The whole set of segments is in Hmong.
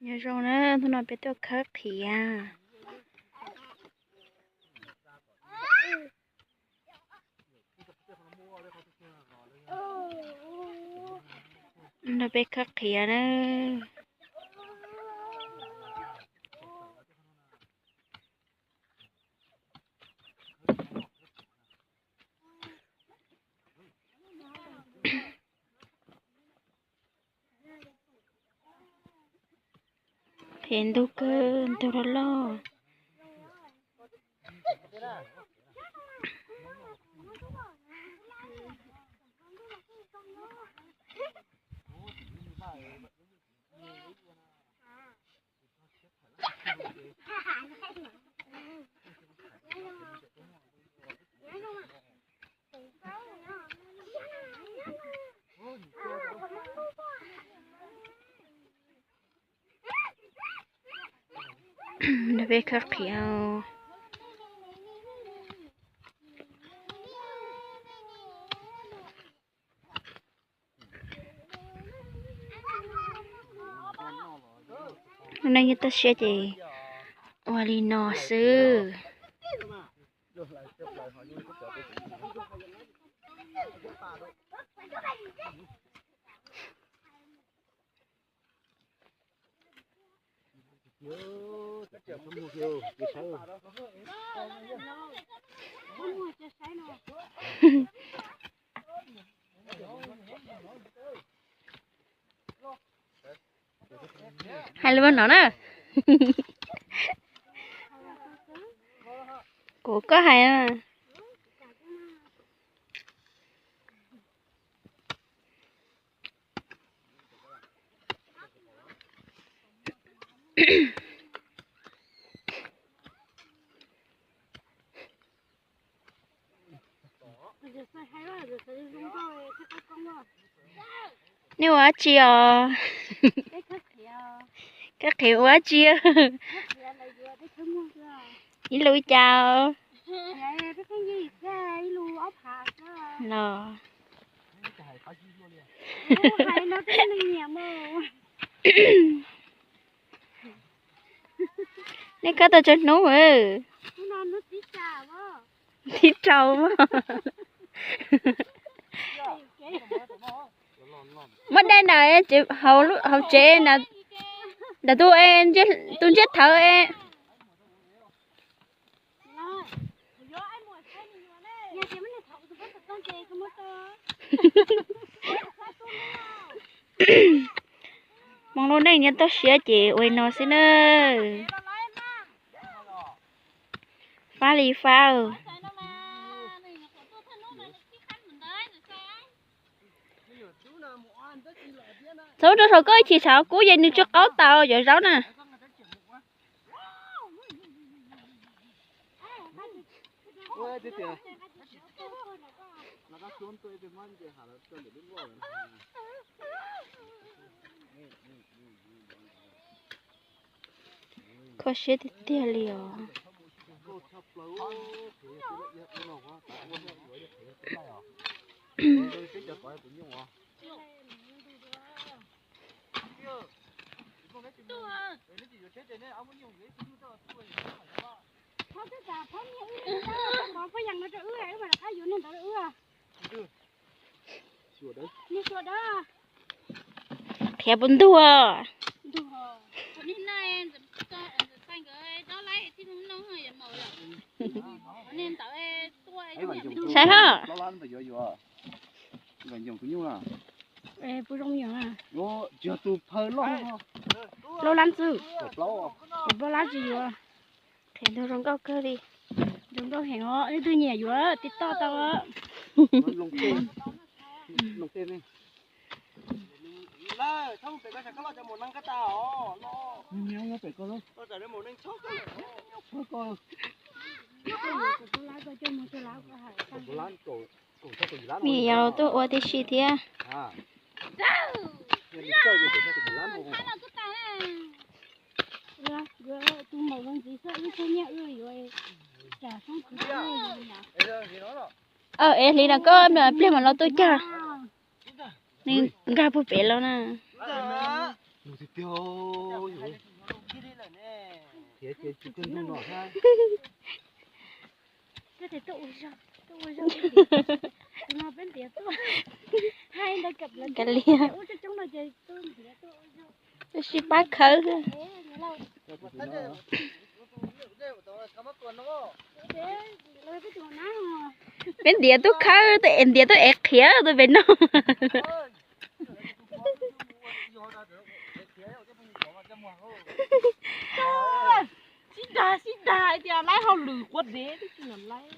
Nyob zoo na, hnub no peb tuaj khawb qhiav. No peb khawb qhiav na. Phem ntug kawg, ntug loj loj. Peb khawb qhiav. Hnub no yog toj siab ces ua li no xwb. Hais lus no na. Kuv koj hais. Nej ua dab tsi os? Koj qhia ua dab tsi? Ib lus cas? Los. Nej khawb tau tsawg hnub? Thib rau. Muab dai nram hauv tsev, nram tus, tus ntsiab thawv. Hmoov lub neej nyob toj siab ces ua li no xwb na. Fab li fab. Txhob rau saum koj ib chim, saum kub ces nws tsis qaub tau cov zaub na. Kho siab tiag tiag li os. Qhiav puas ntug? Saib hab. Plaub lab txwj, plaub lab tsis yuav. Qhiav ntug zoo nkauj kawg li. Zoo nkauj heev os, leej twg nyiam yuav tij toj tau. Me nyuam tuaj ua tib si thiab. Es hli no koj pliag mam los tuaj cog, nws nkag puag pem los na. Ka liam. Tab sis pab khawb. Peb ntiav tub khawb, ntiav tub ev qhiav tus pem no. Sib dag sib dag tias laib hauj lwm quav dev twb tsis laib.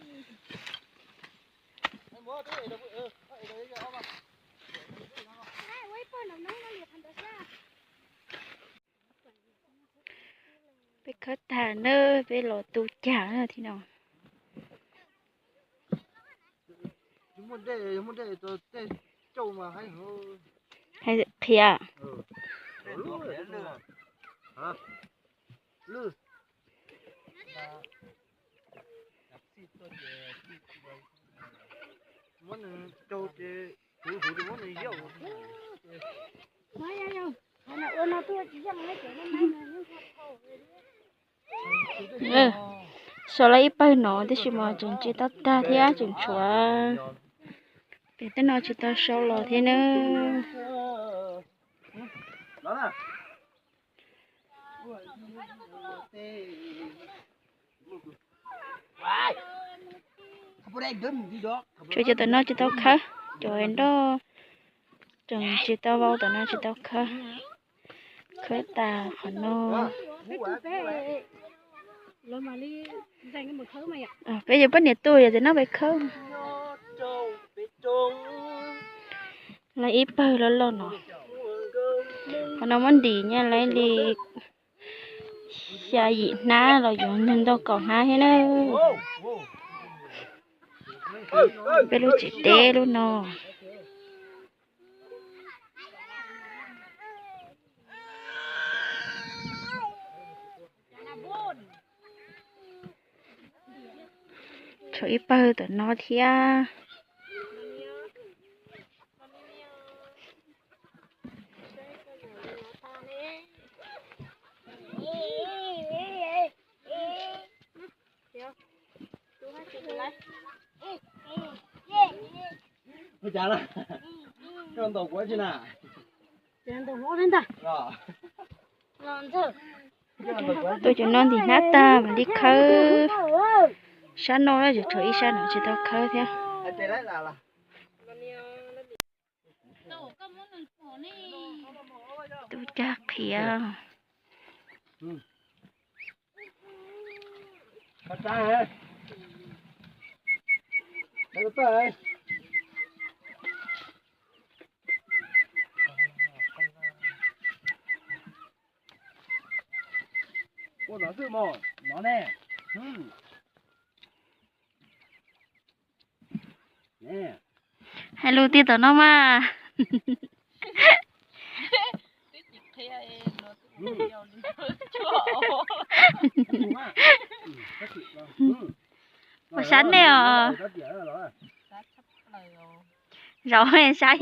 Peb khawb tag na, peb los tu cag na thiab no. Hais qhia. Sau lawv ib pawg no tab sis mas tseem tsis tau tag thiab, tseem tshuav pem tej no tsis tau sau los thiab nawb. Tshuav cov tom no tsis tau khawb, cov nroj tseem tsis tau vau tom no tsis tau khawb. Khawb tas qhov no. Peb yuav poj niam tu yog tias noj peb khawb. Lawv ib pawg loj loj no. Qhov no muab ntim nyaj lawv li xya yim hnab los yuav ntau kaum hnab thiab na. Peb lub tsev teb lub no. Tshuav ib pawg tom no thiab. Ua cas na? Koj ntaus kuv tsi na? Tus cov no ntim hnab tag mam li khawb. Sab no na, tshuav ib sab no tsis tau khawb thiab. Tu cag qhiav. Ua no xwb mog, no ne. Hais lus tiag tom no mas. Ua sab nej os. Zaum sab.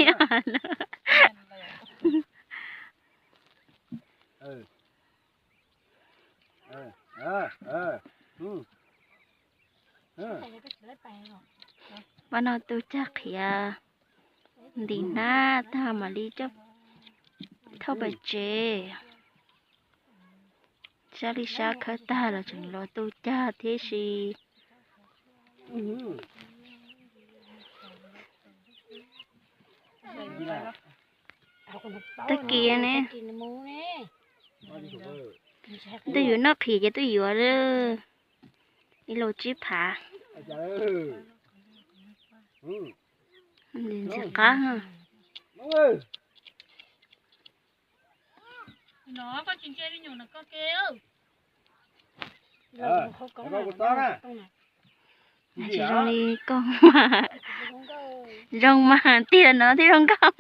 Pab no tu cag qhiav, ntim hnab tag mam li coj thauj pem tsev. Sab li sab khawb tag los tseem los tu cag thiab si. Tag kis ne, twb yuav noj qhiav ces twb yuav ib los tsib phav. Ntxim qab. Tsis zoo li koj mas. Zoo mas tiag no thiaj zoo nkauj.